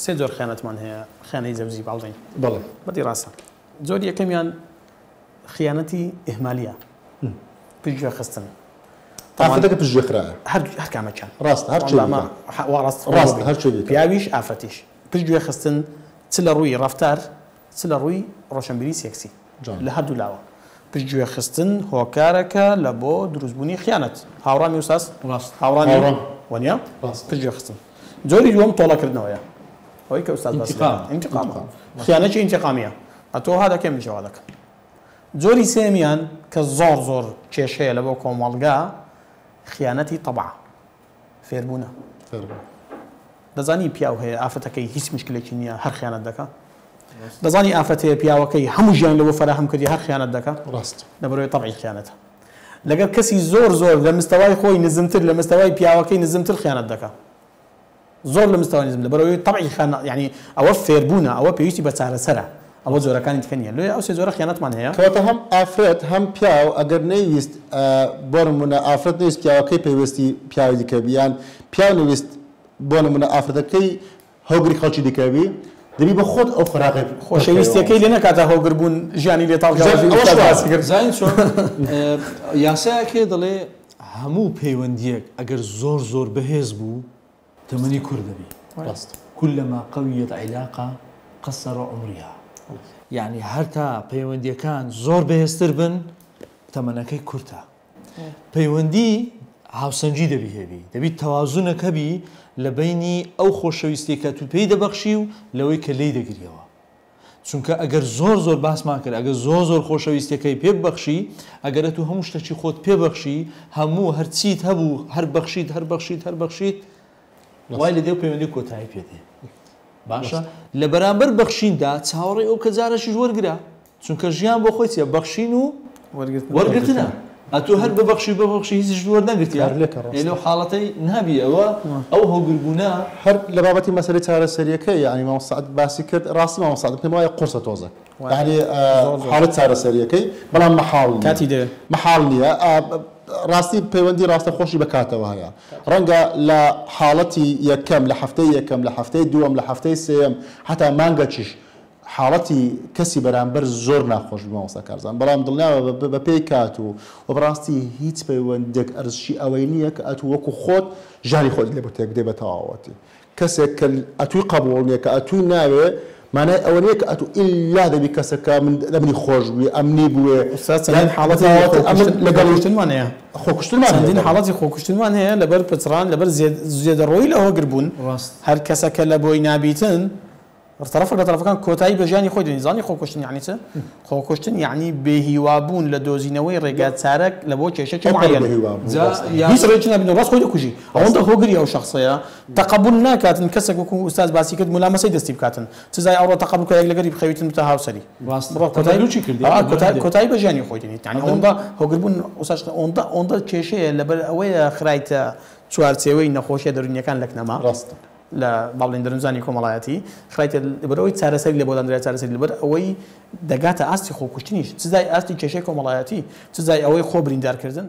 سێ جۆر خیانەتمان هەیە، خیانەی زەوجی با بڵێین. بەڵێ. بە دیڕاسە. جۆری یەکەمیان خیانەتی ئیهمالییە، پشتگوێ خستن. ئافرەتەکە پشتگوێ خرایە. هەر هەر کامێکیان. ڕاستە، هەر چێ بیکا. وا ڕاست. ڕاستە، هەر چێ بیکا. پیاویش ئافرەتیش. پشتگوێ خستن چ لە ڕووی ڕەفتار چ لە ڕووی ڕۆشنبیری سێکسی. لە هەردوو لاوە. پشتگوێ خستن هۆکارەکە لە بۆ دروستبوونی خیانەت. هاوڕامی ئوستاز؟ ڕاست. هاوڕامی؟ هاوڕام. وەنیە؟ ڕاست. پشتگوێ خستن. جۆری دووەم تۆڵەکردنەوەیە. ئەوەی کە ئوستاز باسی ئینتیقام. دەکات. ئینتیقامە. خیانەتی ئینتیقامیە. ئەتۆ ها دەکەی منیش وا دەکەم. جۆری سێمیان کە زۆر زۆر کێشەیە لە بۆ کۆمەڵگا خیانەتی تەبع. فێربوونە. فێربوون. دەزانی پیاو هەیە ئافرەتەکەی هیچ مشکلێکی نییە هەر خیانەت دەکا. دەزانی ئافرەت هەیە پیاوەکەی هەموو ژیان لەوە فەراهەم کردی هەر خیانەت دەکا. ڕاست. لەبەرەوەی تەبعی خیانەتە. لەگەڵ کەسی زۆر زۆر لە مستەوای خۆی نزمتر لە مستەوای پیاوەکەی نزمتر خیانەت دەکا. زۆر لە مستەوای نزم لەبەرەوەی تەبعی خیانەت، یعنی ئەوە فێربوونە، ئەوە پێویستی بە چارەسەرە. ئەوە جۆرەکانی دیکە نییە. لۆیە ئەو سێ جۆرە خیانەتمان هەیە. کەواتە هەم ئافرەت هەم پیاو ئەگەر نەیویست، بۆ نمونە ئافرەت نەیویست پیاوەکەی پەیوەستی پیاوی دیکە بی، یان پیاو نەویست بۆ نمونە ئافرەتەکەی هۆگری خەڵکی دیکە بی، دەبی بە خۆت ئەو فراغی خۆشەویستیەکەی لێ نەکاتە هۆگر بوون ژیانی لێ تاڵ جا کەوە. ئەوەش باسی کرد. زانین چۆن؟ یاسایەک هەیە دەڵێ هەموو پەیوەندیەک ئەگەر زۆر زۆر بەهێز بوو تەمەنی کورد دەبی. ڕاست. كلما قویت علاقة قصر عمرها. یعنی هەر تا پەیوەندیەکان زۆر بەهێزتر بن تەمەنەکەی کورتە. پەیوەندی هاوسەنگی دەبی هەبی، دەبی تەوازنەکە بی لە بەینی ئەو خۆشەویستی کە تو پێی دەبەخشی و لەوەی کە لێی دەگریەوە. چونکە ئەگەر زۆر زۆر باسمان کرد، ئەگەر زۆر زۆر خۆشەویستیەکەی پێ ببەخشی، ئەگەر تو هەموو شتێکی خۆت پێ بەخشی، هەموو هەرچیت هەبوو هەر بەخشیت، هەر بەخشیت، هەر بەخشیت، وای لە دێو پەیوەندی کۆتایی پێ دێ. باشە؟ لە بەرامبەر بەخشیندا چاوەڕێی ئەو کە جارەشیش وەرگرە، چونکە ژیان بۆ خۆی چییە؟ بەخشین و وەرگرتنە. ئەتۆ هەر ببەخشی ببەخشی هیچیش وەرنەگرتیە. کار لێکە ڕاستە. لەو حاڵەتەی نابی ئەوە ئەو هۆگربوونە. هەر لە بابەتی مەسەلەی چارەسەریەکە، یعنی مامۆستا سەعد باسی کرد، ڕاستی مامۆستا سەعد پێم وایە قورسە تۆزێک. یعنی، حاڵەت چارەسەریەکەی، بەڵام مەحاڵ نییە. کاتی دەوێت. مەحاڵ نییە. ڕاستی پەیوەندی ڕاستە خۆشی بە کاتەوە هەیە. ڕەنگە لە حاڵەتی یەکەم، لە هەفتەی یەکەم، لە هەفتەی دووەم، لە هەفتەی سێیەم، حتا مانگەکیش حاڵەتی کەسی بەرامبەر زۆر ناخۆش بوو مامۆستا کارزان، بەڵام دڵنیاوە بە پێی کات و بەڕاستی هیچ پەیوەندێک ئەرزشی ئەوەی نییە کە ئەتوو وەکو خۆت ژیانی خۆت لێ بۆ تێک بدەی بە تەواوەتی. کەسێک کە ئەتووی قبوڵ نییە، کە ئەتووی ناوێ، مانای ئەوە نییە کە ئەتوو ئیلا دەبی کەسەکە لە منی خۆش بووی، ئەمنی بووێ. ئوستاذ، چەندین یان حاڵەتی تەواوەتی ئەمن لەگەڵ خۆکوشتنمان هەیە. خۆکوشتنمان هەیە. چەندین حاڵەتی خۆکوشتنمان هەیە لەبەر پچڕان، لەبەر زێدەڕۆیی لە هۆگر بوون. ڕاست. هەر کەسەکە لە بۆی نابیتن، طرفك لە طرفەکان کۆتایی بە ژیانی خۆی دێنی. زانی خۆکوشتن یعنی چ؟ خۆکوشتن یعنی بێهیوابوون لە دۆزینەوەی ڕێگا چارەک لە بۆ کێشەکی ئەو معەیەن. بێهیوابوون، جا ڕاستە. یا هیچ ڕێکی نابینەوە، ڕاست خۆی دەکوژی. ئەوەندە هۆگری ئەو شخصەیە تەقەبول ناکاتن کەسێک وەکو ئوستاذ باسی کرد ملامەسەی دەستی بکاتن، چ زای ئەوڕۆ تەقەبول کە یەک لەگەری بخەویتن بتە هاوسەری. ڕاست. بڕۆ کۆتایی تەقەبول چی کردی؟ کۆتایی بە ژیانی خۆی دێنیت. یعنی ئەوەندە هۆگربوون ئوستاذ، ئەوەندە کێشەیە لەبەر ئەوەیە خرایتە چوارچێوەی نەخۆشیە دەروونیەکان لەکنەما. ڕاستە. لە باڵێن دەروونزانی کۆمەڵایەتی خرایتە لەبەرەوەی چارەسەری لە بۆدان درای چارەسەری لەبەر ئەوەی دەگاتە ئاستی خۆکوشتنیش، چ زای ئاستی کێشەی کۆمەڵایەتی، چ زای ئەوەی خۆ بریندارکردن.